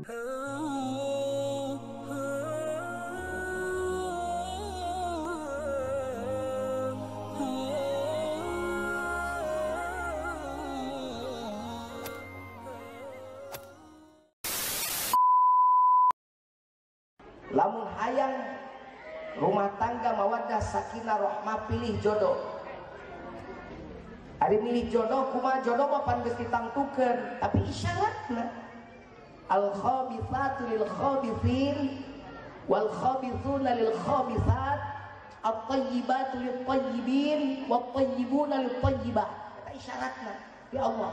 Lamun hayang rumah tangga mawaddah sakinah rahmah pilih jodoh. Ari milih jodoh kumaha jodoh mah pan geus ditangtukeun, tapi isyaratna al khabithatu lil khabithin wal khabithuna lil khabithat at thayyibatu lit thayyibin wat thayyibuna lit thayyibat. Eta isyaratna di Allah.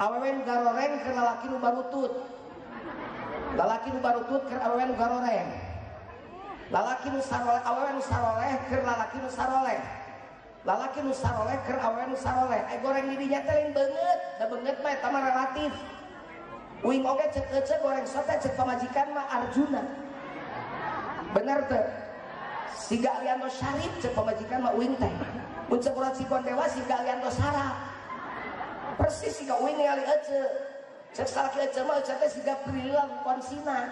Awewe garoreng keur lalaki nu barutut. Lalaki nu barutut keur awewe nu garoreng. Lalaki nu saroleh awewe nu saroleh keur lalaki nu saroleh. Lalaki nu saroleh keur awewe nu saroleh. Ai goreng di dinya teh lain beungeut, da beungeut mah eta mah relatif. Uing oge cek ece goreng sote cek pamajikan mah Arjuna. Bener teu? Siga Aliando Syarif cek pamajikan mah uing teh. Mun cek urang Cigondewa siga Aliando Saraf. Persis siga uing ningali ece. Cek salaki ece mah ece teh siga Prilly Konsina.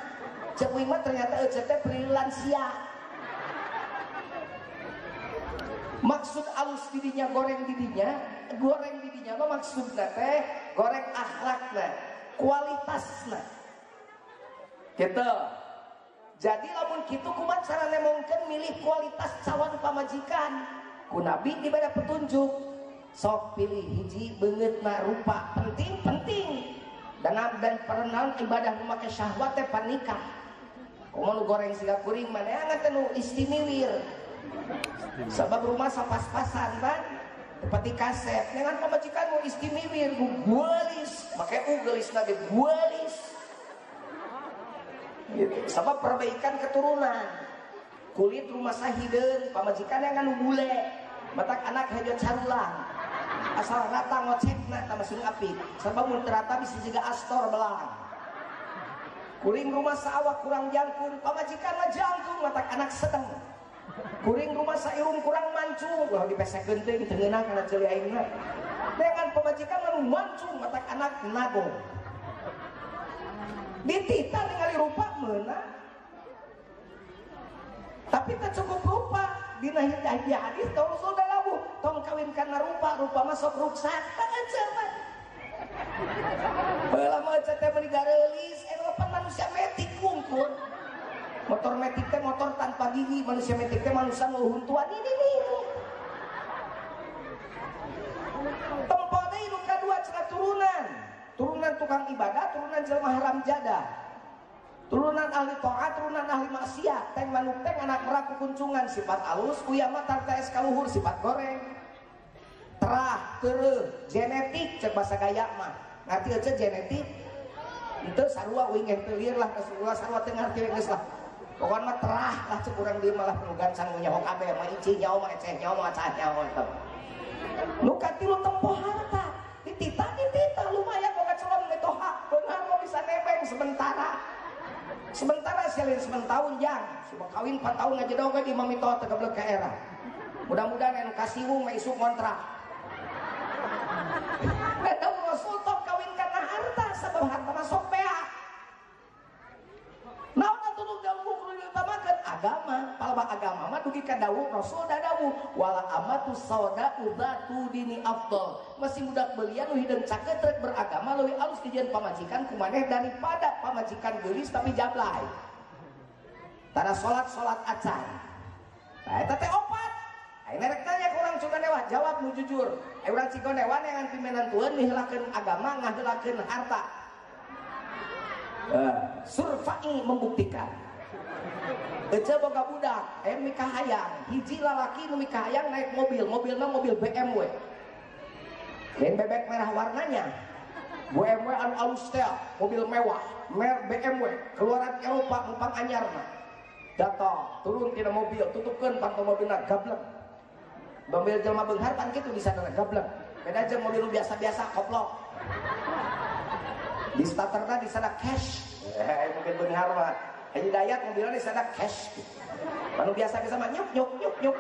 Cek uing mah ternyata ece teh Prilly Lansia. Maksud alus didinya goreng didinya mah maksudna teh goreng akhlakna, kualitasna. Gitu. Jadi lamun kitu kumaha cara nemongkeun milih kualitas calon pamajikan? Ku Nabi dibere petunjuk. Sok pilih hiji beungeutna rupa penting penting. Dan perenang ibadah memakai syahwat teh panikah. Kumaha nu goreng siga kuring maneh teh nu istimiwir. Sabab rumah sapas-pasan kan tepati kaset dengan pamajikan nu istimiwir nu geulis, make u geulisna ge geulis. Gitu. Sabab perbaikan keturunan. Kulit rumah sahideung, pamajikan yang nu bule, matak anak hejo carulang. Asal rata ngocekna tah masing apik. Sabab mun teu rata bisa jiga astor belang. Kuring rumah saawak kurang jangkung, pamajikan mah jangkung matak anak sedeng. Kuring rumah sairung kurang mancung, ulah dipesekeun teh teu ngeunah kana ceuli aingna. Dengan pamajikan mah mancung matak anak nagong. Ditita ningali rupa meunang. Tapi teu cukup rupa. Dina hadis tong sudah labuh tong kawin karena rupa, rupa mah sok ruksak tah ece mah. Baheula mah ece teh meuni gareulis, eta pan manusia metik wungkul. Motor metik teh motor tanpa gigi, manusia metik teh manusia nu huntuan ini nih. Tempo deui nu kadua cenah turunan. Turunan tukang ibadah, turunan jelema haram jadah. Turunan ahli taat, turunan ahli maksiat. Teng manuk teng anak merak kukuncungan sifat alus, uyama tarta es kaluhur sifat goreng. Terah, tereuh, genetik cek bahasa gaya mah. Ngarti ece genetik? Henteu sarua uing ge teu lieur lah Rasulullah sarua teu ngarti we geus lah. Pokona mah terah lah cek urang dieu malah nu gancang nu nyaho kabeh mah ici nyaho mah eceh nyaho mah acah nyaho eta. Nu katilu tempo harta, ditita ditita lumayan boga calon mitoha, beunghar mah bisa nebeng sementara. Sementara selin sementahun jang, sudah kawin 4 tahun aja dong di mami toh tegeblek ke era. Mudah-mudahan anu kasiwung mah isuk ngontrak. Nah, Rasul tong kawin karena harta, sebab harta masuk peak. Naon atuh nu kudu diutamakeun agama, palebah agama mah dugi ka dawuh Rasul da dawuh wala amatu sauda udzatu dini afdal. Masih budak belian nu hideung caket rek beragama leuwih alus dijieun pamajikan ku maneh daripada pamajikan geulis tapi jablay. Tara salat-salat acan. Tah eta teh opat. Ayeuna rek tanya ka urang Cigondewa, jawab nu jujur. Aya urang Cigondewa neangan pimenantueun miheulakeun agama ngaheulakeun harta. Survei membuktikan. Ece boga budak, mikahayang, hiji lalaki nu mikahayang naik mobil, mobilna mobil BMW. Lain bebek merah warnanya. BMW anu alus teh, mobil mewah, merek BMW, keluaran Eropa numpang anyarna. Datang, turun tina mobil, tutupkeun panto mobilna gablek. Mobil jelema beunghar pan kitu disadana gablek. Beda jeung mobil nu biasa-biasa koplok. Di starterna di sana cash. Mobil beunghar mah Haji Dayat mobilnya di sana cash. Panu biasa-biasa mah nyuk nyuk nyuk nyuk.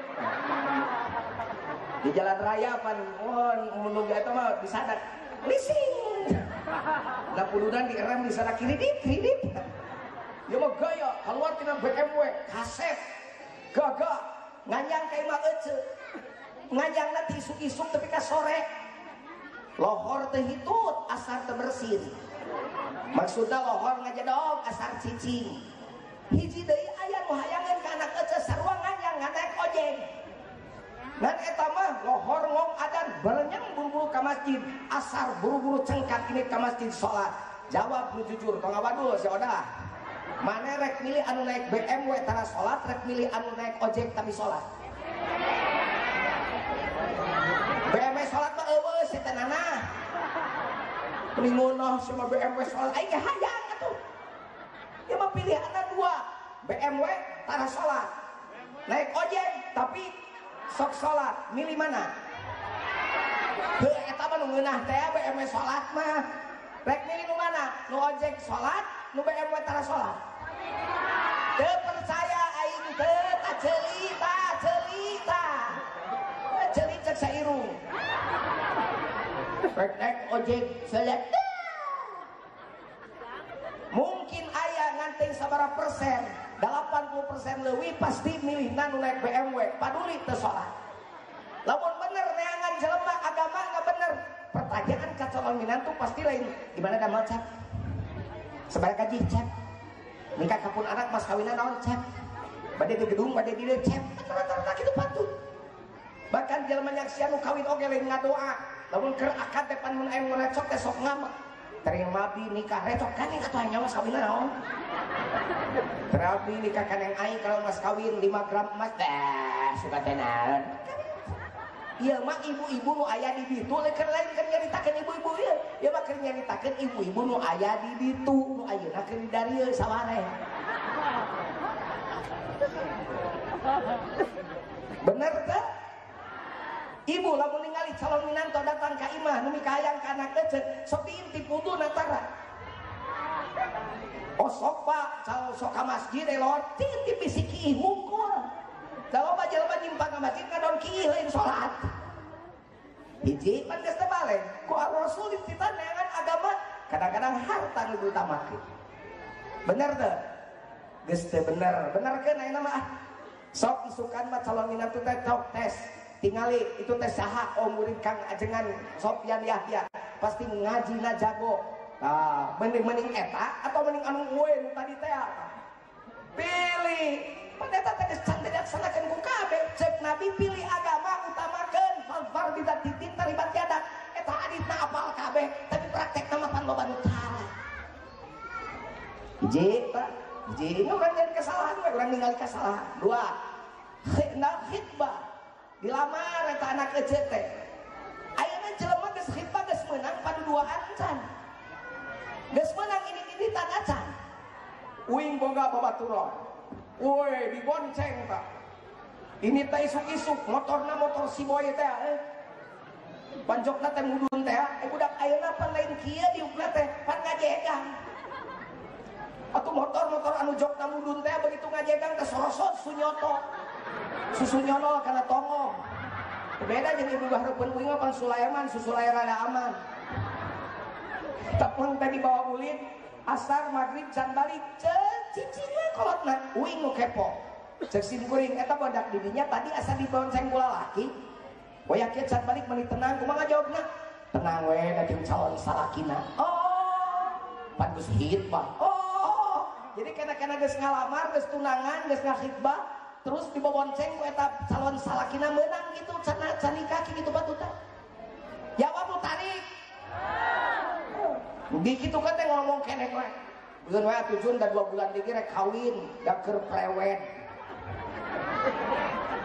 Di jalan raya pan oh menunggu eta mah di sana leasing. Da puludan dierem di sana kredit kredit. Ieu mah gaya keluar tina BMW kaset gagah nganjang ka imah ece. Nganjangna ti isuk-isuk tapi ka sore. Lohor teh hitut asar teu bersin. Maksudna lohor ngajedog asar cicing. Hiji deui aya nu hayangeun ka anak ece sarua nganjang ngan naek ojek. Ngan eta mah lohor ngong adan balenyang buru-buru ka masjid, asar buru-buru cengkat ini ka masjid salat. Jawab nu jujur, tong ngawadul si Odah. Mane rek milih anu naik BMW tara salat, rek milih anu naik ojek tapi salat. BMW salat mah eueuh setanana. Mending ngono sama BMW salat aing hayang atuh. Ieu mah pilihanna dua, BMW tara salat. Naik ojek tapi sok salat, milih mana? Heuh eta mah nu ngeunah teh BMW salat mah. Rek milih nu mana? Nu ojek salat, nu BMW tara salat. Teu percaya aing teu ta ceuli ta ceuli ta. Ceuli cek sairung. Rek naik ojek salat. Mungkin aya nganting sabaraha persen, 80% leuwih pasti milihna nu naik BMW, paduli teu salat. Lamun bener neangan jelema agama nggak bener, pertanyaan ka calon minantu pasti lain, gimana damel cep? Sabaraha gaji cep? Nikah ka pun anak mas kawinan naon cep? Bade di gedung, bade di dieu cep? Rata-rata kitu patut. Bahkan jelema nyaksian nu kawin oge lain ngadoa, lamun keur akad teh pan mun aya nu recok teh sok ngamek. Terima abdi nikah recok kan atuh hayang nyawa kawin naon? Terabdi nikah kan yang aing kalau mas kawin 5 gram emas dah suka teh naon. Ieu mah ibu-ibu nu aya di ditu keur lain keur nyaritakeun ibu-ibu ieu. Ieu mah keur nyaritakeun ibu-ibu nu aya di ditu nu ayeuna keur di darieu sawareh. Bener teh? Ibu lamun ningali calon minanto datang ka imah nu mikahayang ka anak ece sok diintip wuduna tara. Oh sok pak, calon sok ka masjid elot diintip bisi kiih hungkul. Da loba jelema nyimpang ka masjid ngadon kiih lain salat. Hiji pan geus teh balik ku Rasul dititah neangan agama kadang-kadang harta nu diutamakeun. Bener teu? Geus teu bener, benerkeun ayeuna mah. Sok isukan mah calon minantu teh sok tes. Tingali itu teh saha oh murid Kang Ajengan Sofyan Yahya pasti ngajina jago. Nah, mending eta atau mending anu we nu tadi teh pilih. Pan eta teh geus can dilaksanakeun ku kabeh. Cek Nabi pilih agama utamakeun fadfar bidzatiddin taribat yadak. Eta hadisna apal kabeh tapi praktekna mah pan loba nu tara. Hiji tah, hiji nu kan jadi kesalahan we urang ningali kesalahan. Dua, khitbah. Dilamar eta anak ece teh. Ayeuna jelema geus khitbah geus meunang paduduaan can. Geus meunang ini tan acan. Uing boga babaturan. Woi dibonceng tah. Ini teh isuk-isuk motorna motor si boy teh eh. Panjokna teh mudun teh eh budak ayeuna pan lain kieu diukna teh pan ngajegang. Atuh motor-motor anu jokna mudun teh begitu ngajegang teh sorosot sunyoto. Susu nyonol karena tongo. Beda jeung ibu hareupeun uing mah pan Sulaiman, susu layar rada aman. Tepung teh dibawa ulin, asar maghrib can balik, cicing we kolotna uing nu kepo. Cek sim kuring eta badak didinya tadi asa dibonceng ku lalaki. Waya kieu can balik meuni tenang, kumaha jawabna? Tenang we da jeung calon salakina. Oh, pan geus khitbah. Oh, jadi kana-kana geus ngalamar, geus tunangan, geus ngakhitbah, terus dibobonceng ku eta calon salakina meunang gitu cenah can nikah kitu batuta. Jawab nu tarik. Di kitu kan teh ngomong keneh we. Beun we atuh Jun da 2 bulan deui rek kawin, da keur prewed.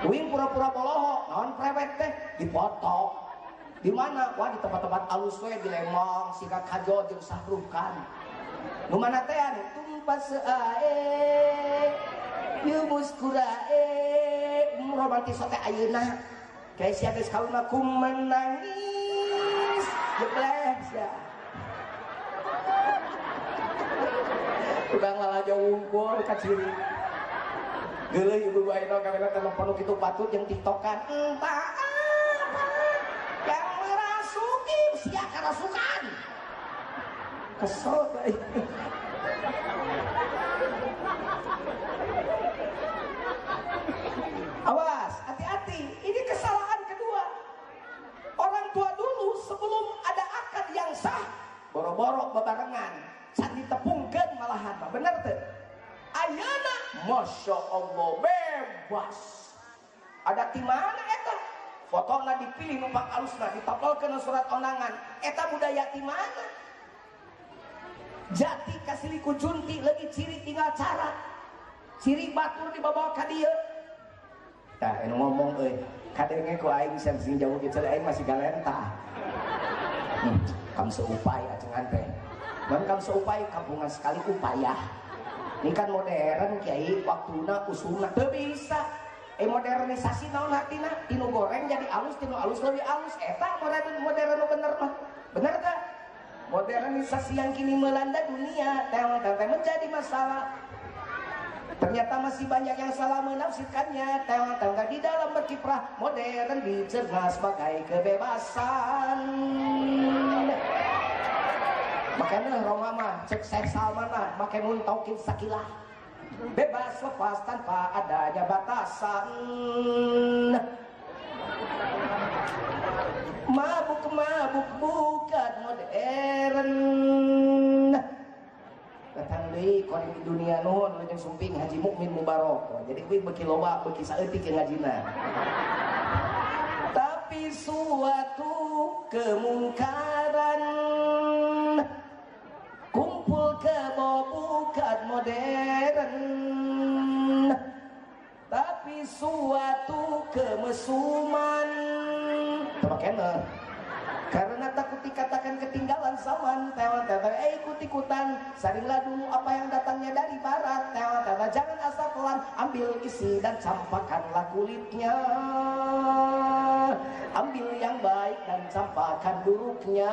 Uing pura-pura boloho, naon prewed teh dipoto. Di mana? Wah di tempat-tempat alus we di Lembang, siga Kajo jeung Sahrukan. Nu mana teh anu tumpas ae. Yumus kurae romantis teh ayeuna. Kayak sia geus kawin mah ku menangis. Jebleh sia. Tukang lalajo wungkul ka ciri. Geuleuh ibu ayeuna kawin telepon kitu patut jeung tiktokan. Entah apa yang merasuki sia karasukan. Kesel Awas, hati-hati. Ini kesalahan kedua. Orang tua dulu sebelum ada akad yang sah, boro-boro bebarengan, can ditepungkeun malahan. Bener teu? Ayeuna Masya Allah bebas. Ada di mana eta? Fotona dipilih nu pang alusna, ditempelkeun surat undangan. Eta budaya di mana? Jati kasiliku junti lagi ciri tinggal cara. Ciri batur dibawa ka dieu. Tah anu ngomong euy, kadenge ku aing sing jauh kieu aing masih galentah. Kam seupai acengan teh. Mun kam seupai kampungan sekali upaya. Ini kan modern kiai, waktuna usulna teu bisa. Modernisasi naon hatina, tinu goreng jadi alus, tinu alus leuwih alus. Eta modern modern bener mah. Bener teh? Modernisasi yang kini melanda dunia, teh menjadi masalah. Ternyata masih banyak yang salah menafsirkannya. Teh di dalam berkiprah modern dicerna sebagai kebebasan. Makanya Roma mah cek Syekh Salman mah make nun tauqid sakilah. Bebas lepas tanpa adanya batasan. Mabuk-mabuk bukan modern. Datang deui korin di dunia nuhun leujeung sumping Haji Mukmin Mubarok. Jadi kuwi beuki loba beuki saeutik ngajina. Tapi suatu kemungkaran, kumpul kebo bukan modern. Tapi suatu kemesuman. Tebak karena takut dikatakan ketinggalan zaman. Ikut-ikutan, saringlah dulu apa yang datangnya dari barat. Jangan asal pelan, ambil isi dan campakkanlah kulitnya. Ambil yang baik dan campakkan buruknya.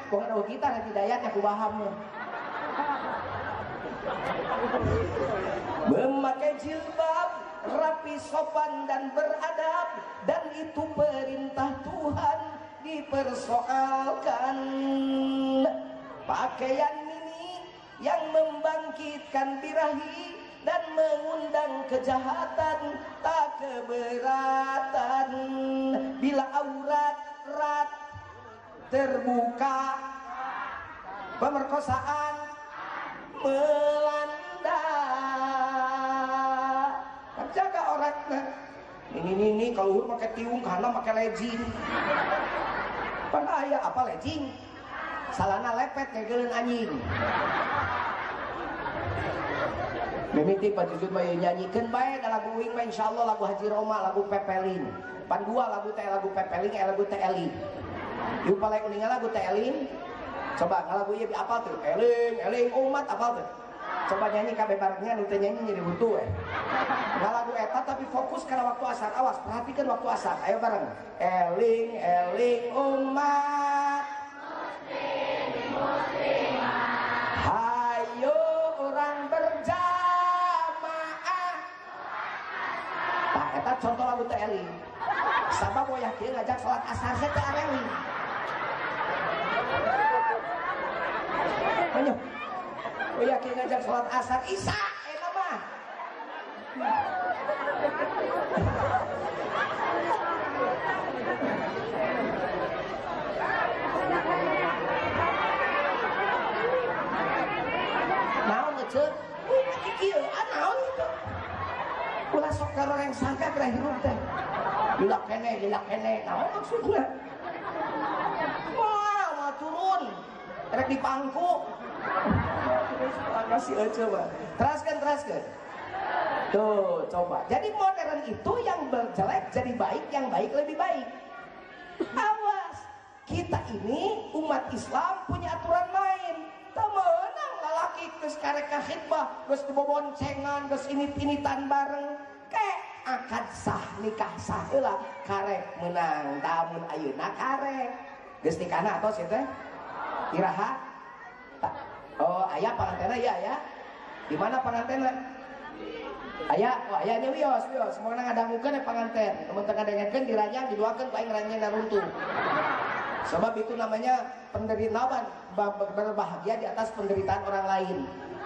Bukan kita nanti dayatnya aku paham. Memakai jilbab rapi, sopan dan beradab, dan itu perintah Tuhan dipersoalkan. Pakaian mini yang membangkitkan birahi dan mengundang kejahatan tak keberatan. Bila aurat rat terbuka, pemerkosaan melanda. Jaga oratnya. Ini kalau pakai tiung karena pakai legging. Pan aya apa legging? Salana lepet ngegeuleun anjing. Mimiti Pak Jujun mah nyanyikeun bae da lagu uing mah insyaallah lagu Haji Roma, lagu Pepeling. Pan dua lagu teh lagu Pepeling, lagu teh Eling. Ieu palek uninga lagu teh Eling. Coba lagu ieu apal tuh? Eling, eling umat apal tuh? Coba nyanyi kabeh barengnya nu teu nyanyi jadi buntu we. Nggak lagu eta tapi fokus karena waktu asar. Awas, perhatikan waktu asar. Ayo bareng. Eling, eling umat muslim, muslimat. Hayo orang berjamaah. Tah eta contoh lagu teh eling. Sabab wayah kieu ngajak salat asar teh teu areling. Banyak. Oh ya, kayak ngajak sholat asar isya, enak mah. Naon ngecek? Wih, kieu, ah naon gitu. Ulah sok karoreng sangka kira hirup teh. Lilak kene, naon maksudna? Wah, mau turun. Rek dipangku. Kasih aja, Pak. Teraskan. Tuh, coba. Jadi modern itu yang jelek jadi baik, yang baik lebih baik. Awas, kita ini umat Islam punya aturan main. Temenang lalaki geus karek ka khidbah, geus diboboncengan, geus init-initan bareng. Kek akad sah nikah sah heula karek menang, lamun ayeuna karek. Geus nikahna atos ieu teh? Iraha? Oh, ayah pangantena ya ya. Di mana pangantena? Aya, wah aya nya wios wios, semuanya ngadangukeun panganten. Mun teu ngadangukeun diranyang diduakeun ku aing ranyang naruntuh. Sebab itu namanya penderitaan, berbahagia di atas penderitaan orang lain.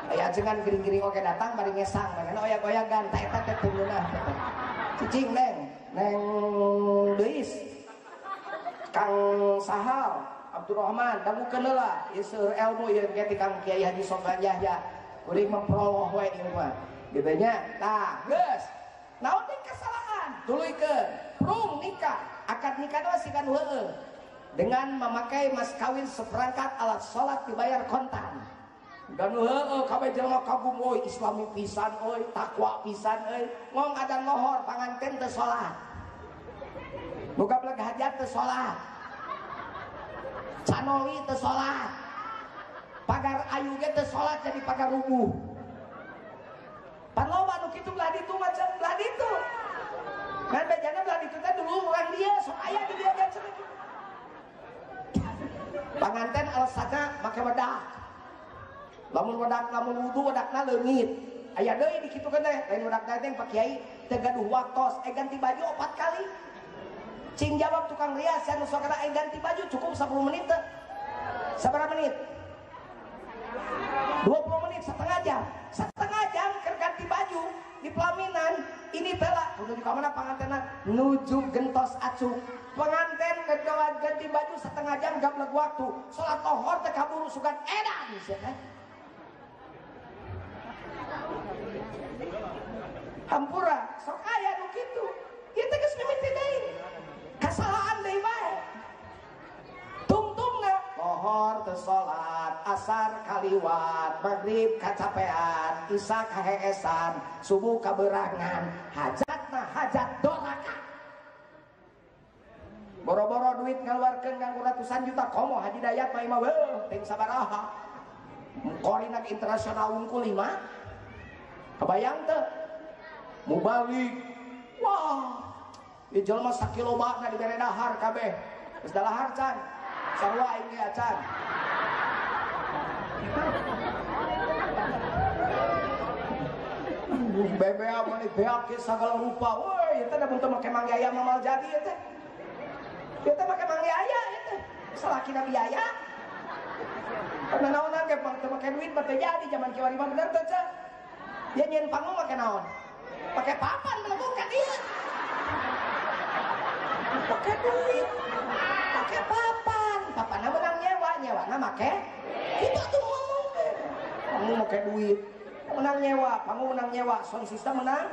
Aya ajengan gering-gering oke datang bari ngesang, manehna oyak-oyagan, tah eta teh teu ngeunah. Cicing neng, neng Deis. Kang Sahal, Abdurrahman, dangukeun heula, ieu seueur ilmu ieu ge ti Kang Kiai Haji Sofyan Yahya. Kuring mah proloh we ieu mah. Gitu nya. Tah, geus. Naon deui kesalahan? Tuluykeun. Prung nikah, akad nikah mah sikan heueuh. Dengan memakai mas kawin seperangkat alat sholat dibayar kontan. Dan heueuh kabeh jelema kagum euy islami pisan euy, takwa pisan euy. Ngong adan lohor panganten teu salat. Nu gableg hajat teu salat. Canoli teu salat. Pagar ayu ge teu salat jadi pagar rubuh. Pan loba nu kitu belah ditu macam belah ditu. Kan bejana belah ditu teh dulu urang dieu sok aya di dieu ge cenah. Panganten alasanna make wedak. Lamun wedak lamun wudu wedakna leungit. Aya deui dikitukeun teh, lain wedak teh Pak Kiai teu gaduh waktos, ganti baju 4 kali. Cing jawab tukang rias anu sok kana ganti baju cukup 10 menit teu. Sabaraha menit? 20 menit, setengah jam. Setengah jam keur ganti baju di pelaminan. Ini teh lah nuju ka mana pangantenna? Nuju gentos acuk. Penganten kedawan ganti baju setengah jam gableg waktu. Salat lohor teh kaburu sugan edan sia teh. Hampura sok aya nu kitu. Ieu teh geus mimiti deui. Kasalahan deui bae. Tungtungna lohor teu salat, asar kaliwat, maghrib kacapean, isya kaheesan, subuh kaberangan, hajatna hajat doraka. Boro-boro duit ngaluarkeun nganggo ratusan juta komo Haji Dayat mah imah weuh ting sabaraha. Korina internasional wungkul 5. Kebayang teu? Mubalik. Wah, ieu jelema sakilobana dibere dahar kabeh. Geus dalahar can. Sarua aing ge acan. Bebea meuni beak sagala rupa. Woi, ieu teh da mun teu make manggi aya mah moal jadi ieu teh. Ieu teh make manggi aya ieu teh. Salakina biaya. Karena naonan ge teu make duit mah teu jadi zaman kiwari mah bener teu ceu. Dia nyieun panggung make naon? Pakai papan melebur ka dieu. Pakai duit. Pakai papan. Papanna menang nyewa, nyewana make kitu atuh ngomong teh. Panggung make duit. Menang nyewa, panggung menang nyewa, sound system menang,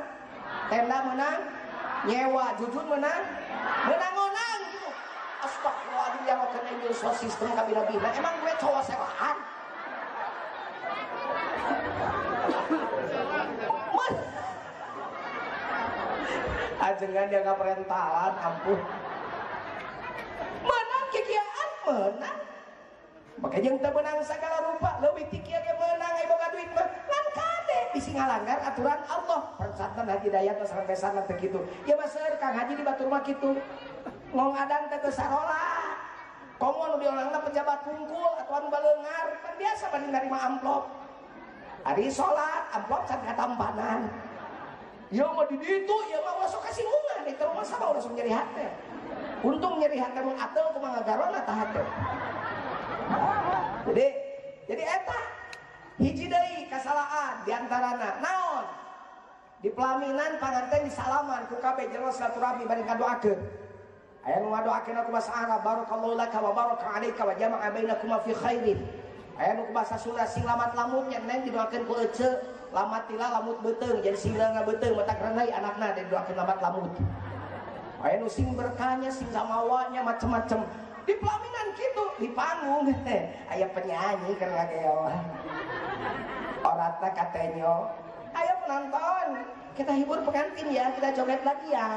tenda menang, nyewa, jujur menang, menang-menang gitu. Astagfirullahaladzim yang mau kena sound system kabina-bina. Emang gue cowok sewaan? Ajengan dia nggak perentalan, ampun. Menang kikiaan, menang. Makanya yang menang segala rupa, lebih tikia ge menang, ai boga duit mah. Ngan kade bisi ngalanggar aturan Allah. Persantan Haji Dayat mah sampesan teh kitu. Ya mah seueur Kang Haji di batur mah kitu. Ngong adan teh teu sarola. Komo nu diolangna pejabat wungkul atau anu baleungar, kan biasa bari narima amplop. Ari salat amplop can katampanan. Ya mah di ditu, ya mah ulah sok kasinggungan, di rumah sama ulah sok nyeri hate. Untung nyeri hate mah atel kumaha ngagarona tah hate. Jadi eta hiji deui kasalaan di antarana naon? Di pelaminan panganten disalaman ku kabeh jelema silaturahmi bari ngadoakeun. Aya nu ngadoakeun ku bahasa Arab barakallahu laka wa baraka alaika wa jama'a bainakuma fi khairin. Aya nu ku bahasa Sunda sing lamat lamutnya neng didoakeun ku ece lamat tila lamut beuteung jadi sing beuteung matak renai anakna didoakeun lamat lamut. Aya nu sing berkahnya sing samawanya macem-macem. Di pelaminan kitu di panggung aya penyanyi keur ngageo. Oratna katenyo. Ayo penonton, kita hibur pengantin ya, kita joget lagi ya.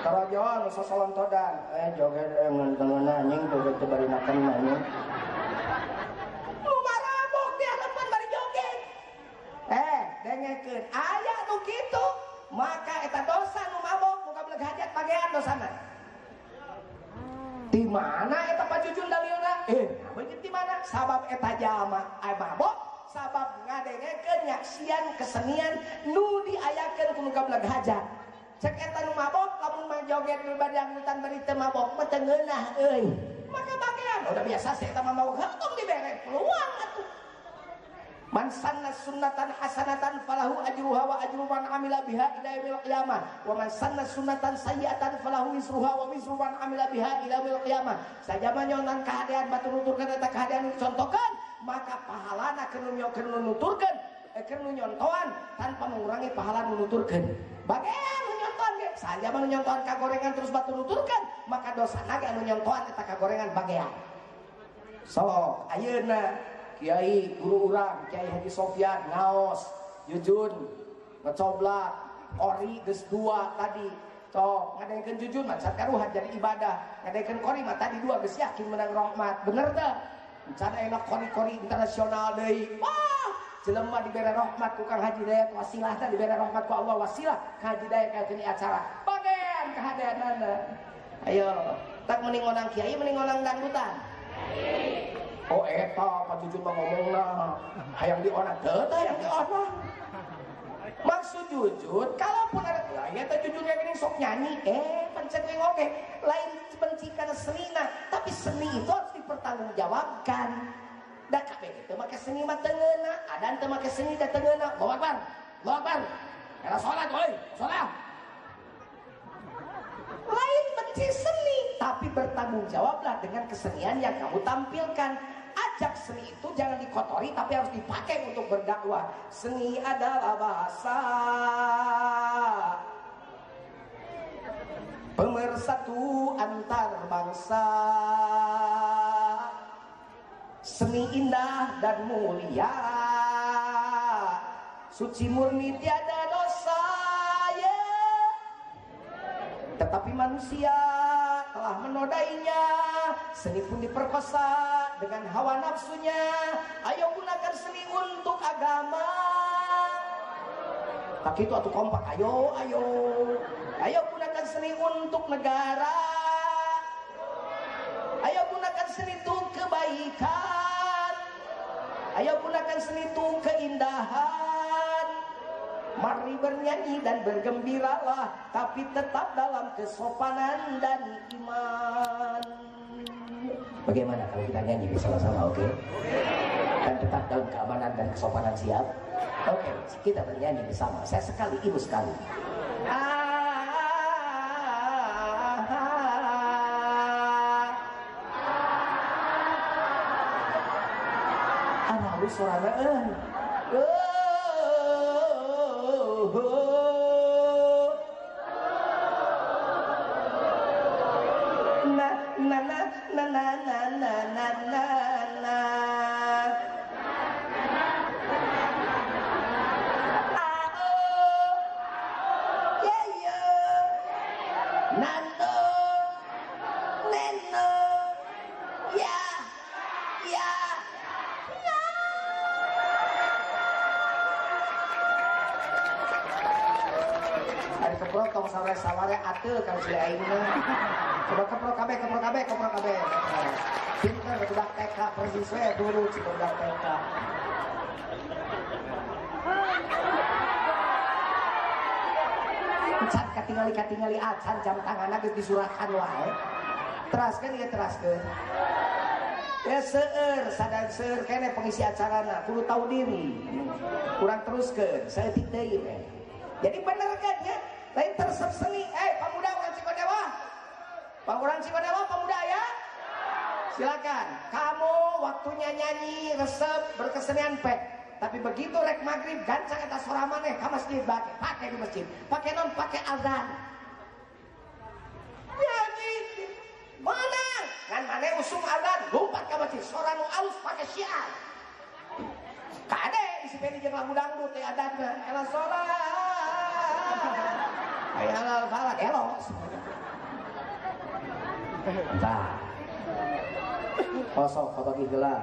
Torojon sosolontodan, joget ngan anjing joget teu bari makan anjing. Nu marabok di hadapan bari joget. Dengekeun, aya nu kitu, maka eta dosa nu mabok nu kabeleg hajat pagean dosana. Di mana eta Pak Jujun dalilna? Begitu di mana? Sabab eta jalma mabok Sabab ngadengekeun nyaksian kesenian nu diayakeun ku nu gableg hajat. Cek eta nu mabok lamun mah joget di dangdutan bari teu mabok mah teu ngeunah euy. Maka bagian udah biasa sih eta mah mabok tong dibere peluang atuh. Man sanna sunnatan hasanatan falahu ajruha wa ajru man amila biha ila yaumil qiyamah wa man sanna sunnatan sayyi'atan falahu wizruha wa wizru man amila biha ila yaumil qiyamah. Sajama nyonan kahadean batur nuturkeun eta kahadean dicontohkeun maka pahalana keur nuturkeun keur nyontoan tanpa mengurangi pahala nu nuturkeun. Bagean nu nyontoan ge sajama nu nyontoan kagorengan terus batur nuturkeun maka dosana ge anu nyontoan eta kagorengan bagean. Sok ayeuna Kiai guru urang Kiai Haji Sofyan ngaos jujun ngecoblak kori geus dua tadi sok ngadengekeun jujun mah can karuhan jadi ibadah ngadengekeun kori mah tadi dua geus yakin menang rahmat bener teu can enak kori-kori internasional deui wah jelema dibere rahmat ku Kang Haji Dayat wasilah teh dibere rahmat ku Allah wasilah Kang Haji Dayat kayak acara bagean kahadeanana ayo tak mending onang kiai mending onang dangdutan. Oh eta Pak Jujun mah ngomongna hayang dionang teu teh hayang dionang. Maksud Jujun kalaupun ada ya teh Jujun yang gini sok nyanyi pancen we oge lain benci kana senina tapi seni itu harus dipertanggungjawabkan. Da kabeh teu make seni mah teu ngeunah, adan teu make seni da teu ngeunah. Allahu Akbar. Allahu Akbar. Era salat euy, salat. Lain benci seni, tapi bertanggung jawablah dengan kesenian yang kamu tampilkan. Ajak seni itu jangan dikotori, tapi harus dipakai untuk berdakwah. Seni adalah bahasa pemersatu antar bangsa. Seni indah dan mulia, suci murni tiada dosa. Tetapi manusia telah menodainya, seni pun diperkosa dengan hawa nafsunya. Ayo gunakan seni untuk agama. Tak itu atuh kompak, ayo, ayo. Ayo gunakan seni untuk negara. Ayo gunakan seni untuk kebaikan. Ayo gunakan seni untuk keindahan. Mari bernyanyi dan bergembiralah, tapi tetap dalam kesopanan dan iman. Bagaimana kalau kita nyanyi bersama-sama, oke? Okay? Dan tetap dalam keamanan dan kesopanan, siap? Oke, okay, kita bernyanyi bersama. Saya sekali, ibu sekali. Ah, halus suaranya. Na na na na na na na na na. A o ye yo nano neno ya ya ya. Ari keprok tong saware-saware ateu ka si aing mah. Coba keprok kabeh, keprok kabeh, keprok kabeh. Pinter budak TK persis we dulu si budak TK. Can katingali-katingali acan jam tanganna geus disurakan wae. Teraskeun ieu teraskeun. Ya seueur, sadar seueur keneh pengisi acarana, kudu tahu diri. Kurang teruskeun, saeutik deui we. Jadi bener kan ya? Lain tersep seni, pemuda urang Cigodewa. Urang Cigodewa pemuda ya? Silakan. Kamu waktunya nyanyi, resep, berkesenian pek. Tapi begitu rek maghrib gancang eta sora maneh ka masjid bake, pake di masjid. Pake non, pake azan. Nyanyi menang. Ngan maneh usum azan, lompat ka masjid, sora nu alus pake syiar. Kade isi pedi jeung lagu dangdut teh adanna. Ela sholat. Hayalal falak elok. Entah. Kosong kau bagi gelar.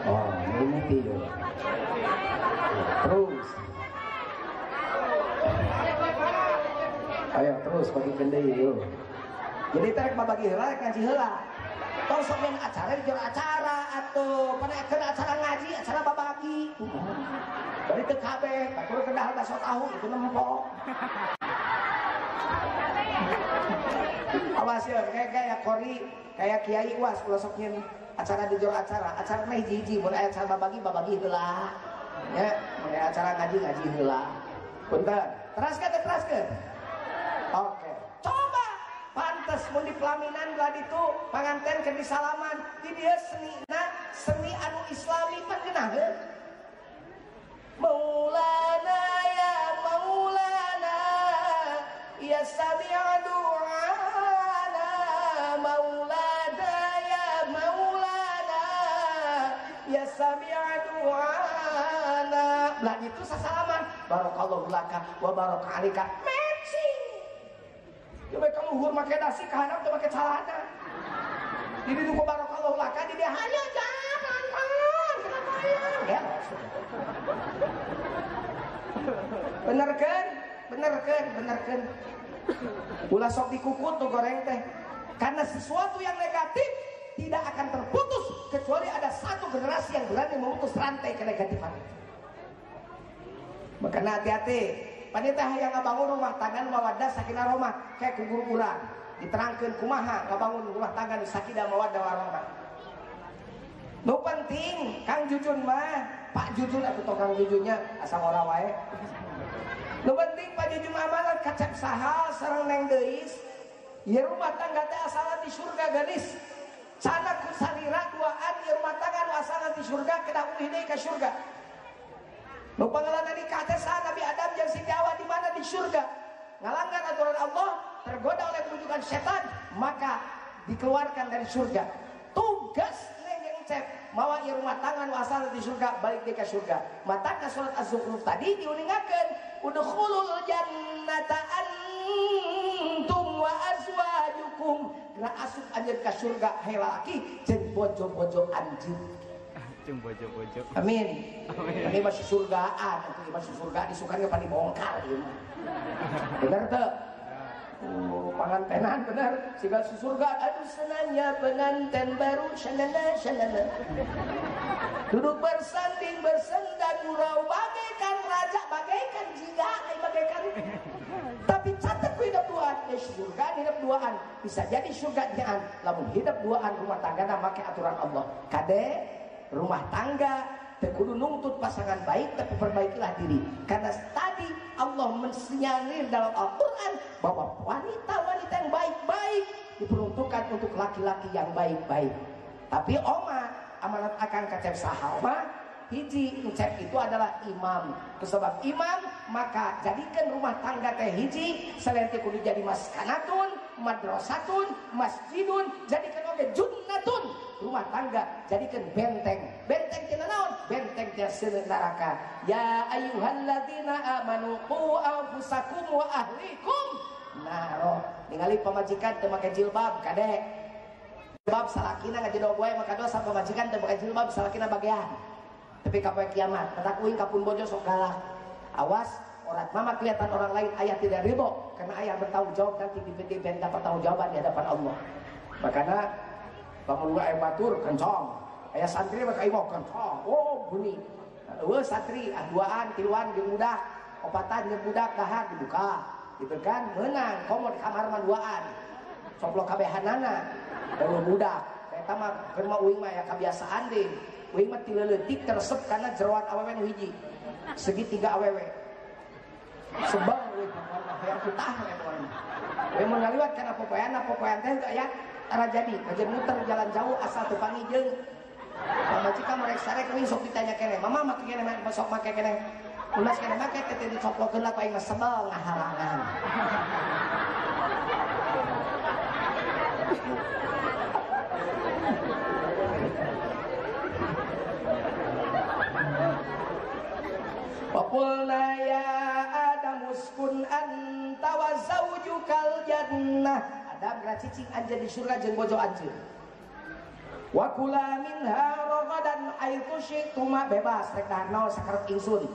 Oh, ini tiyo. Terus. Ayo terus bagi kendai yuk. Jadi teh rek babagi heula rek ngaji heula. Tong sok main acara di jero acara atuh, panakeun acara ngaji, acara babagi. Bari teu kabeh, batur ke dahar bakso tahu itu nempo. Awas ya, kayak kori, kayak kiai was ulah sok nyeun acara di jero acara, acara mah hiji-hiji, mun aya acara babagi babagi heula. Ya, mun aya acara ngaji ngaji heula. Punten. Teraskeun teh teraskeun. Oke. Coba pantes mun di pelaminan belah ditu panganten keur disalaman, di dieu senina seni anu islami pan geunaheun. Maulana ya Maulana ya sami'a du'ana Maulana ya Maulana ya sami'a du'ana. Belah ditu sasalaman barakallahu laka wa baraka alika. Matching. Coba kamu luhur make dasi ka handap teu make calana. Di ditu ku barakallahu laka di dia hayo jangan pelan kenapa hayang ya. Bener kan? Bener kan? Bener kan? Ulah sok dikukut tuh goreng teh. Karena sesuatu yang negatif tidak akan terputus kecuali ada satu generasi yang berani memutus rantai kenegatifan itu. Makanya hati-hati. Panita yang ngabangun rumah tangga mawaddah sakinah warahmah kayak ku guru urang. Diterangkeun kumaha ngabangun rumah tangga nu sakinah mawaddah warahmah. Nu penting Kang Jujun mah, Pak Jujun atuh tong Kang Jujunnya asa ngora wae. Nu penting Pak Jujun amanat kacep saha sareng Neng Deis. Ieu rumah tangga teh asalna di surga gadis. Sana ku salira duaan ieu rumah tangga nu asalna di surga kedah ulih deui ka surga. Nu pangalan nikah teh saha Nabi Adam jeung Siti Hawa di mana di surga. Ngalanggar aturan Allah, tergoda oleh bujukan setan, maka dikeluarkan dari surga. Tugas Neng jeung Cep mawa ieu rumah tangga nu asalna di surga balik deui ka surga. Mata ka surat Az-Zukhruf tadi diuningakeun udkhulul jannata antum wa azwajukum. Geura asup anjeun ka surga hae lalaki jeung bojo-bojo anjeun. Bojo-bojo. Amin. Ini masih surgaan, itu masih surga disukan ke dibongkar ieu mah. Bener teu? Oh, pangantenan bener, siga surga aduh senangnya pengantin baru shanana shanana. Duduk bersanding bersenda gurau bagaikan raja, bagaikan jingga, bagaikan. Tapi catat ku hidup duaan, ya surga hidup duaan, bisa jadi surga nyaan. Lamun hidup duaan rumah tangga make aturan Allah. Kade rumah tangga teu kudu nungtut pasangan baik, tapi perbaikilah diri. Karena tadi Allah mensinyalir dalam Al-Quran bahwa wanita-wanita yang baik-baik diperuntukkan untuk laki-laki yang baik-baik. Tapi oma amanat akan kacep saha oma hiji encep itu adalah imam. Sebab imam maka jadikan rumah tangga teh hiji selain teh kudu jadi maskanatun, madrasatun, masjidun, jadikan oge junnatun. Rumah tangga jadikan benteng. Benteng tina naon? Benteng tina seuneu neraka. Ya ayyuhalladzina amanu qu anfusakum wa ahlikum naro. Ningali pamajikan teu make jilbab kade. Jilbab salakina ngajedog wae maka dosa pamajikan teu make jilbab salakina bagean. Tapi kapoe kiamat, matak uing kapun bojo sok galak. Awas, orang mama kelihatan orang lain ayah tidak ridho karena ayah bertanggung jawab nanti diminta pertanggungjawaban di hadapan Allah. Makanya bangun aya batur kencong, aya santri maka imah kencong. Oh bunyi. Eueuh santri ah duaan, tiluan jeung budak, opatan jeung budak dahar dibuka. Gitu kan meunang komo di kamar mah duaan. Coplok kabehanana eueuh budak. Eta mah keur mah uing mah aya kabiasaan deui. Uing mah ti leutik teresep kana jeroan awewe nu hiji. Segitiga awewe. Sebab uing mah hayang kutah we pokona. Uing mun ngaliwat kana popoean, popoean teh aya tara jadi, kajen muter jalan jauh asal teu panggih jeung pamajikan merek sarek uing sok ditanya keneh, mama make keneh sok make keneh. Ulas keneh make teh dicoplokeun lah ku aing mah sebel ngahalangan. Wa qulna ya Adam uskun anta wa zaujukal jannah. Adam geura cicing anjeun di surga jeung bojo anjeun. Wa kula minha ragadan haitsu syi'tuma, bebas rek dahar naon sakarep ingsun.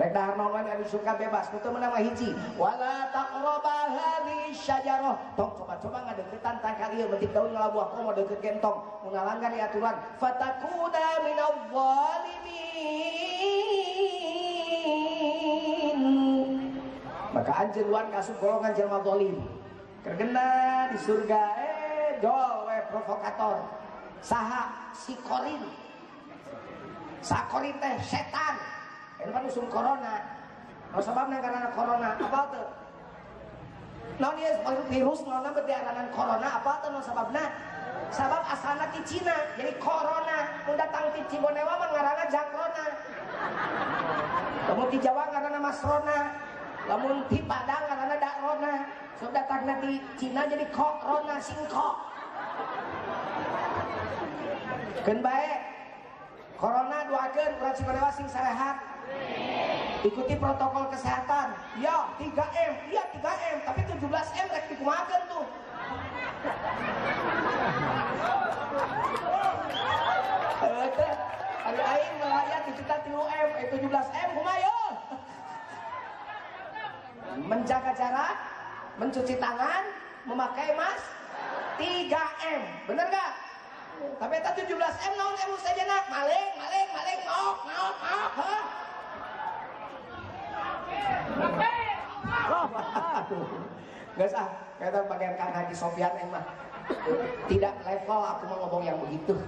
Rek dahar naon wae di surga bebas. Nu teu meunang mah hiji. Wala taqraba hadhihi syajarah. Tong coba-coba ngadeukeutan tangkal ieu bentik daun ngalabuah komo deukeut gentong. Mun ngalanggar aturan fatakuna minadh dhalimin. Maka anjeun wan kasup golongan jelema zalim. Kergena di surga jol we provokator. Saha si Korin. Sa Korin teh setan. Ini kan usum corona. No sababna karena corona apa teu? Naon ieu virus naonna beuti aranan corona apa teu no sababna? Sabab asalna ti Cina, jadi corona. Mun datang ti Cibonewa mah ngaranna Jangrona. Lamun ti Jawa ngaranna Masrona. Lamun ti Padang ngaranna Dakrona. Sok datangna ti Cina jadi corona singkok. Keun bae. Corona doakeun urang Cibonewa sing sarehat. Ikuti protokol kesehatan. Ya, 3M. Iya 3M, tapi 17M rek dikumahakeun tuh. Ari aing nelayan di kita 3M, 17M kumaha ye? Menjaga jarak, mencuci tangan, memakai masker, 3M. Bener gak? Tapi eta 17M naon M sajana? Maling, maling, maling, maok, maok, maok, hah? Gak sah, kata bagian Kang Haji Sofyan emang tidak level aku mau ngomong yang begitu.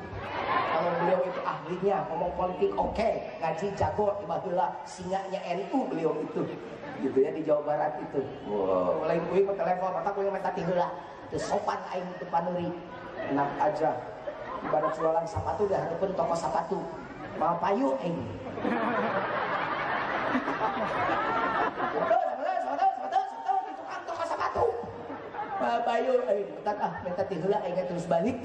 Kalau beliau itu ahlinya ngomong politik oke, okay. Ngaji jago, tiba-tiba singanya NU beliau itu, gitu ya di Jawa Barat itu. Wow, lain kuing ke level, mata kuing minta tiheula, teu sopan aing teu panuri, enak aja. Ibarat jualan sepatu dah hareupeun toko sepatu, mau payu aing. Sepatu di tukang toko sepatu. Bayu, bentar ah, minta tiheula aing terus balik.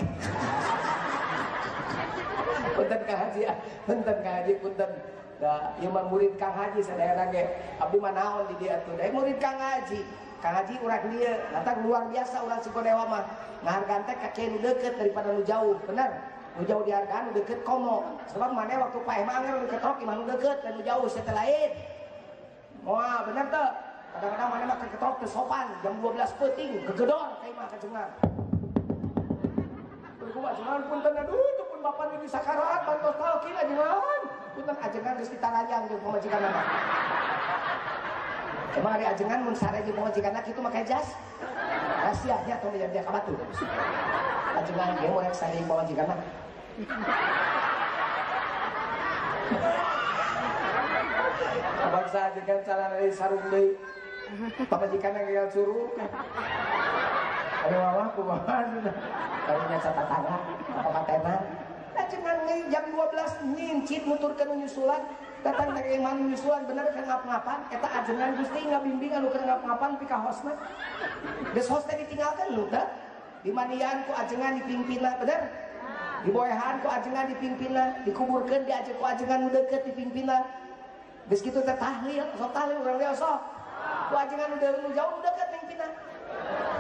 Punten Kang Haji, punten Kang Haji, punten. Da ieu mah murid Kang Haji sadayana ge. Abdi mah naon di dieu atuh. Da murid Kang Haji. Kang Haji urang dieu, datang luar biasa urang Cigodewa mah. Ngahargaan teh ka kieu nu deukeut daripada nu jauh, bener? Nu jauh dihargaan, nu deukeut komo. Sebab maneh waktu paeh mah anger nu ketrok imah nu deukeut dan nu jauh sia teh lain. Moal bener teu? Kadang-kadang mana mah ketrok teu sopan jam 12 peuting gegedor ka imah kajengan. Kumaha ajengan punten aduh teu pun bapak nu disakaraat bantos talqin ajengan. Punten ajengan geus ditarayang jeung pamajikanna mah. Emang ari ajengan mun sare jeung pamajikanna kitu make jas? Rahasianya tong dia ka batu. Ajengan ge mun rek sare jeung pamajikanna. Bangsa ajengan calana deui sarung deui. Pamajikanna geus suruh. Aduh mama kumaha sudah. Karunya catatana, kapatenan. Ajengan jam 12 nyincit nuturkeun nyusulan, datang ka imam nyusulan bener keur ngap-ngapan, eta ajengan Gusti ngabimbing anu keur ngap-ngapan pikahosna. Geus hos teh ditinggalkeun nu teh. Dimandian ku ajengan dipimpinna, bener? Diboehan ku ajengan dipimpinna, dikuburkeun diajak ku ajengan nu deukeut dipimpinna. Geus kitu teh tahlil, sok tahlil urang teh sok. Ku ajengan nu jauh nu deukeut mimpinna.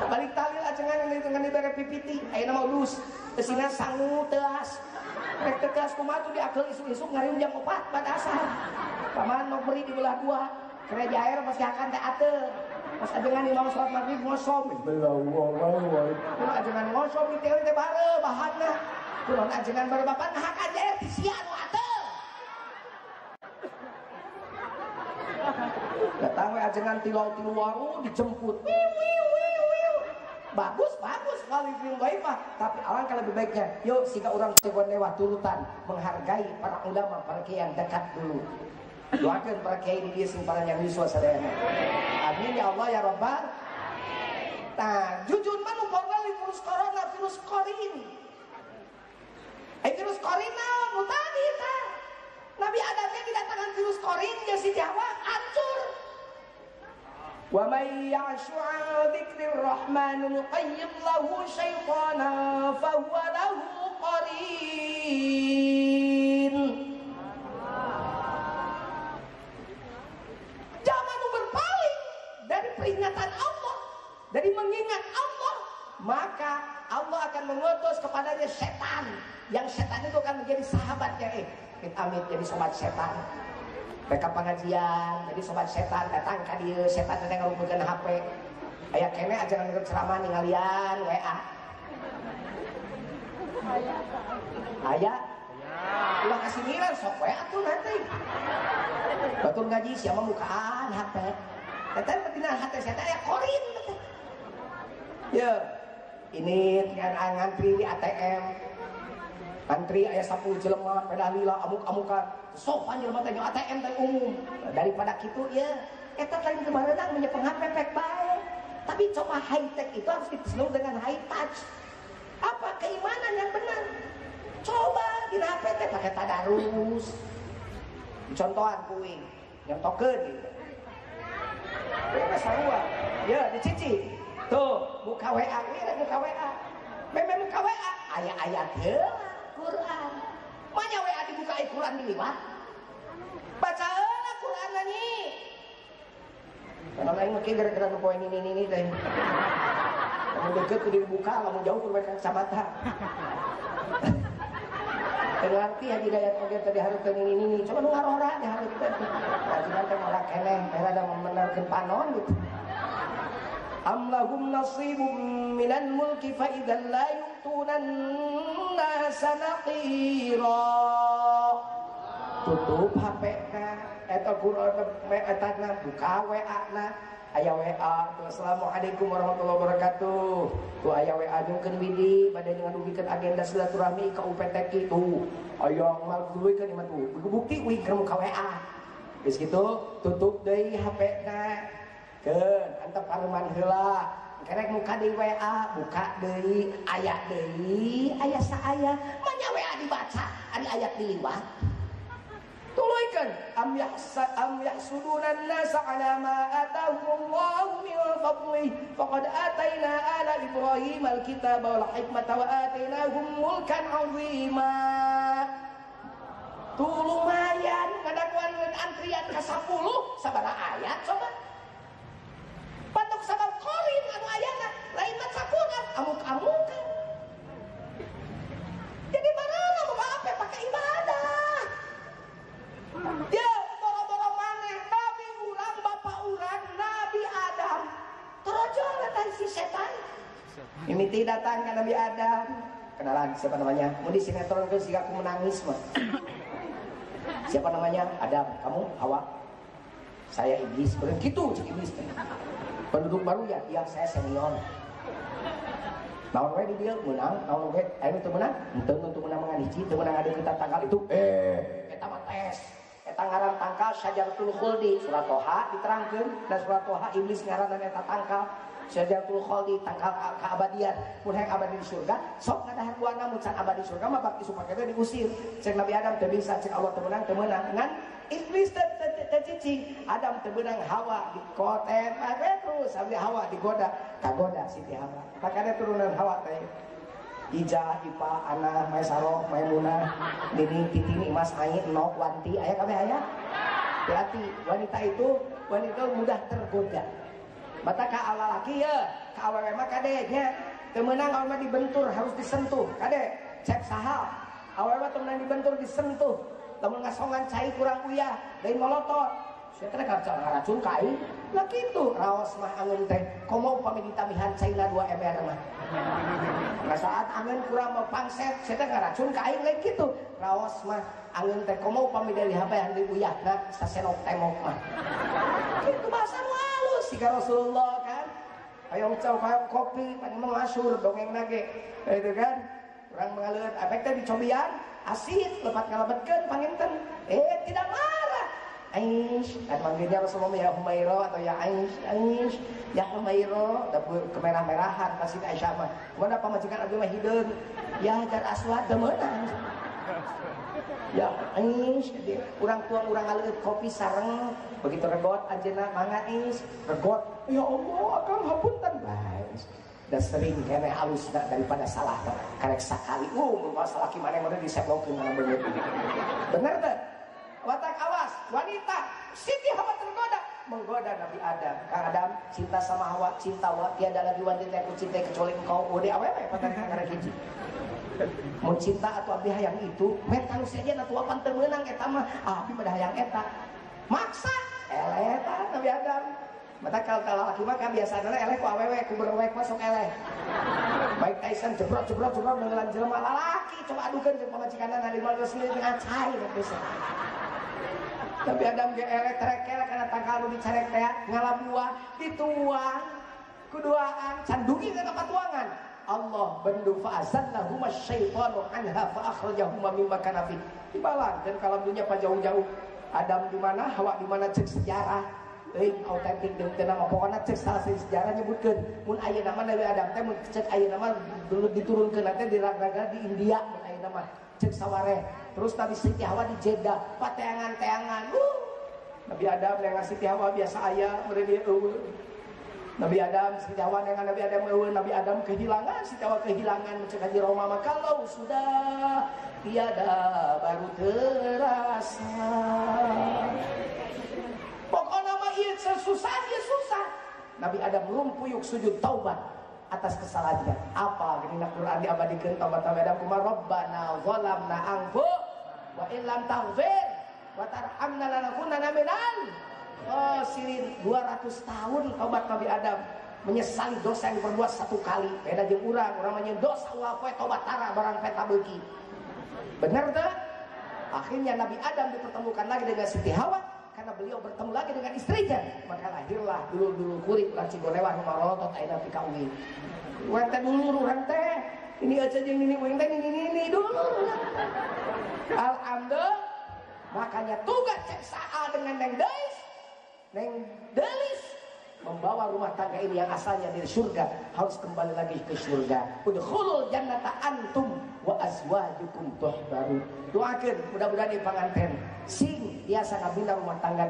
Balik tahlil ajengan dengan dibere pipiti, ayeuna mah udus. Eusina sangu teuas. Rek teu kelas kumaha tuh diakeul isuk-isuk ngariung jam 4 pada asar. Paman mau beri di belah dua. Kereja air pasti akan teh ateul. Pas ajengan imam salat maghrib ngosom. Kunaon ajengan ngosom diteuli teh bare bahanna. Kunaon ajengan bare bapak nah ka air ti sia nu ateul. Datang we ajengan tilu waru dijemput. Wiu wiu wiu wiu. Bagus bagus kali film dhaifah, tapi alangkah lebih baiknya yuk sehingga orang Cigonewa turutan menghargai para ulama, para kiai yang dekat dulu. Doakan para kiai di dieu sing para nyami sadayana. Amin ya Allah ya Rabbal. Nah, jujur mah nu virus corona, virus korin. Virus korin naon nu tadi tah. Nabi Adam ge didatangan virus korin jeung Siti Hawa hancur. Wa may ya'shu 'an dzikrir rahman nuqayyid lahu syaitanan fahuwa lahu qarin. Zaman berpaling dari peringatan Allah, dari mengingat Allah, maka Allah akan mengutus kepadanya setan. Yang setan itu akan menjadi sahabatnya. Amit-amit jadi sobat setan. Mereka pengajian, jadi sobat setan datang ka dieu, setan teh ngarumpeulkeun HP. Aya keneh ajaran ceramah ningalian WA. Aya. Ulah kasiniran sok WA tuh nanti. Batur ngaji siapa mukaan HP. Eta penting HP setan aya korin. Ya, ini ngantri di ATM. Antri aya 10 jelema pedah lila amuk-amukan. Sok jelema teh ATM teh umum. Daripada kitu ya, eta lain kemareunang menyepeng HP pek bae. Tapi coba high tech itu harus disentuh dengan high touch. Apa keimanan yang benar? Coba di HP teh pakai tadarus. Contohan kuing, nyontokeun gitu. Kuing mah sarua. Ya, dicici. Tuh, buka WA, we buka WA. Meme buka WA, aya-ayat heula Quran. Manya WA dibuka Quran diliwat. Baca heula Quran nyi. Karena lain mungkin gara-gara nu poe ini teh. Lamun deket kudu dibuka, lamun jauh kudu make kacamata. Teu ngarti Haji Dayat oge tadi hareupeun ini. Coba nu ngarora di hareupeun. Ngajinan teh moal keneh, teh rada memenerkeun panon gitu. Am lahum nasibum minal mulki fa idzal la yu'tuna an-nasa naqira. Tutup HP na eta Quran eta na buka WA na aya WA tuh assalamualaikum warahmatullahi wabarakatuh. Tuh aya WA nyungkeun widi bade ngadugikeun agenda silaturahmi ka UPTQ tuh. Aya ngadugikeun ieu mah tuh. Bukti uing keur muka WA. Geus kitu tutup deui HP na. Keun antep pareman heula. Kerek muka deui WA, buka deui, aya deui, aya saaya. Manya WA dibaca, ari ayat diliwat. Tuluikeun am yahsuduna an-nasa ala ma atahumullahu min fadlihi faqad ataina ala Ibrahim al-kitaba wal hikmata wa atainahum mulkan 'azima. Tuh lumayan ngadaguan antrian ka 10 sabaraha ayat coba. Patok sabab korin anu ayana lain maca Quran amuk-amukan. Jadi barang mau apa pakai ibadah. Ya, boro-boro maneh nabi urang bapak urang Nabi Adam. Torojol eta si setan. Mimiti datang ke Nabi Adam. Kenalan siapa namanya? Mau di sinetron kan siga aku menangis mah. Siapa namanya? Adam. Kamu Hawa. Saya iblis. Begitu cek iblis teh. Penduduk baru ya? Iya, saya senior. Naon we di dieu meunang, naon we aya teu meunang? Henteu teu meunang mangan hiji, teu meunang ngadeukeutan tangkal itu. Eta mah tes. Eta ngaran tangkal Syajaratul Khuldi, surat Toha diterangkeun, dan surat Toha iblis ngaranan eta tangkal Syajaratul Khuldi, tangkal keabadian. Mun hayang abadi di surga, sok ngadahar buahna mun can abadi surga mah bak isuk make teh diusir. Cek Nabi Adam teu bisa, cek Allah teu meunang, teu meunang. Ngan iblis teu cicing, Adam teu meunang, Hawa dikotet terus sampai Hawa digoda, kagoda Siti Hawa. Makanya turunan Hawa teh Ija, Ipa, Ana, Maisaro, Maimunah, Nining, Titini, Imas, Ai, Nok, Wanti, aya kabeh aya. Hati-hati, wanita itu wanita mudah tergoda. Mata ka lalaki ya, ka awewe mah kade nya. Teu meunang awewe mah dibentur harus disentuh. Kade, cek sahal. Awewe mah teu meunang dibentur disentuh. Lamun ngasongan cai kurang uyah, lain molotot. Sia teh ngaracun ka aing. Lah kitu raos mah angeun teh. Komo upami ditamihan caina 2 ember mah. Saat angeun kurang mau pangset, sia teh ngaracun ka aing lain kitu. Raos mah angeun teh komo upami dihabehan deui uyahna sasenok temok mah. Kitu bahasa nu halus siga Rasulullah kan. Hayang cau hayang kopi pan mah masyhur dongengna ge. Itu kan. Urang mangaleut apek teh dicobian asid lepat ngalebetkeun panginten. Tidak marah. Aish, kan manggilnya Rasulullah ya Humairo atau ya Aish, Aish, ya Humairo, dapur kemerah-merahan pasti Aisyah mah. Mana pamajikan abdi mah hideung, ya Hajar Aswad teu meunang. Ya Aish, jadi urang tuang urang ngaleueut kopi sareng, begitu regot anjeunna mangga Aish, regot. Ya Allah, akang hapunten bae. Da sering keneh halusna daripada salah karek sakali. Mun salaki maneh mah diseplokeun kana beungeut. Bener teh? Watak awas, wanita Siti Hawa tergoda, menggoda Nabi Adam. Kang Adam cinta sama Hawa, cinta wa, tiada lagi wanita yang kucintai kecuali engkau. Udah awewe patah karek hiji. Mun cinta atau abdi hayang itu, metang sejen atuh apan teu meunang eta mah, ah abdi mah hayang eta. Maksa eleh tah Nabi Adam. Mata kalau lalaki mah kan biasana eleh ku awewe ku berewek masuk eleh. Mike Tyson jebrot-jebrot jebrot nengelan jelema lalaki coba adukeun jeung pamajikanna 15 menit ngacai bisa. Nabi Adam ge eleh terekel kana tangkal nu dicarek teh ngala buah dituang kuduaan can dugi ka patuangan. Allah bendu fa'azallahuma syaitanu anha fa akhrajahuma mimma kana fi. Dibalangkeun ka dunya pajauh-jauh. Adam di mana, Hawa di mana cek sejarah. Euy autentik deung teu nama pokona cek salah sahiji sejarah nyebutkeun mun ayeuna mah Nabi Adam teh mun cek ayeuna mah dulu diturunkeun teh di raga-raga di India mun ayeuna mah cek sawareh. Terus Nabi Siti Hawa di Jeddah pateangan-teangan. Nabi Adam yang Siti Hawa biasa aya meureun ieu eueuh. Nabi Adam Siti Hawa dengan Nabi Adam eueuh, Nabi Adam kehilangan, Siti Hawa kehilangan cek Haji Roma mah kalau sudah tiada baru terasa. Pokoknya mah ieu susah, dia susah. Nabi Adam rumpuyuk sujud taubat atas kesalahannya. Apa gini Quran diabadikeun taubat Nabi Adam kumaha Rabbana zalamna anfusana wa illam taghfir wa tarhamna lanakunanna minal khasirin. 200 tahun taubat Nabi Adam menyesali dosa yang diperbuat satu kali. Beda jeung urang, urang mah nyeun dosa ulah poe tobat tara barang peta beuki. Bener teu? Akhirnya Nabi Adam dipertemukan lagi dengan Siti Hawa. Karena beliau bertemu lagi dengan istrinya, maka lahirlah dulur-dulur kuring ulah Cigolewah nu marotot ayeuna ti ka uing. Urang teh dulur urang teh. Ini aja jeung nini uing teh nini dulur. Alhamdulillah. Makanya tugas cek saa dengan Neng Deis, Neng Delis membawa rumah tangga ini yang asalnya dari surga harus kembali lagi ke surga. Udkhulul jannata antum wa azwajukum tuhbaru. Doakeun mudah-mudahan di panganten sing biasa ngabina rumah tangga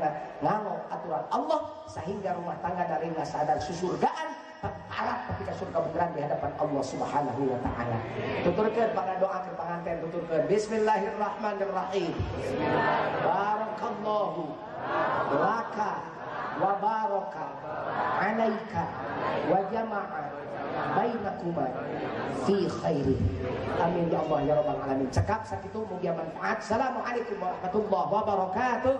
nganggo aturan Allah sehingga rumah tangga dari sadar susurgaan parah ketika surga beneran di hadapan Allah Subhanahu wa taala. Tuturkeun pangadoakeun panganten tuturkeun bismillahirrahmanirrahim. Barakallahu laka wa baraka alaika wa jama'a bainakuma fi khairi. Amin ya Allah ya rabbal alamin. Cekap sakitu mugia manfaat. Assalamualaikum warahmatullahi wabarakatuh.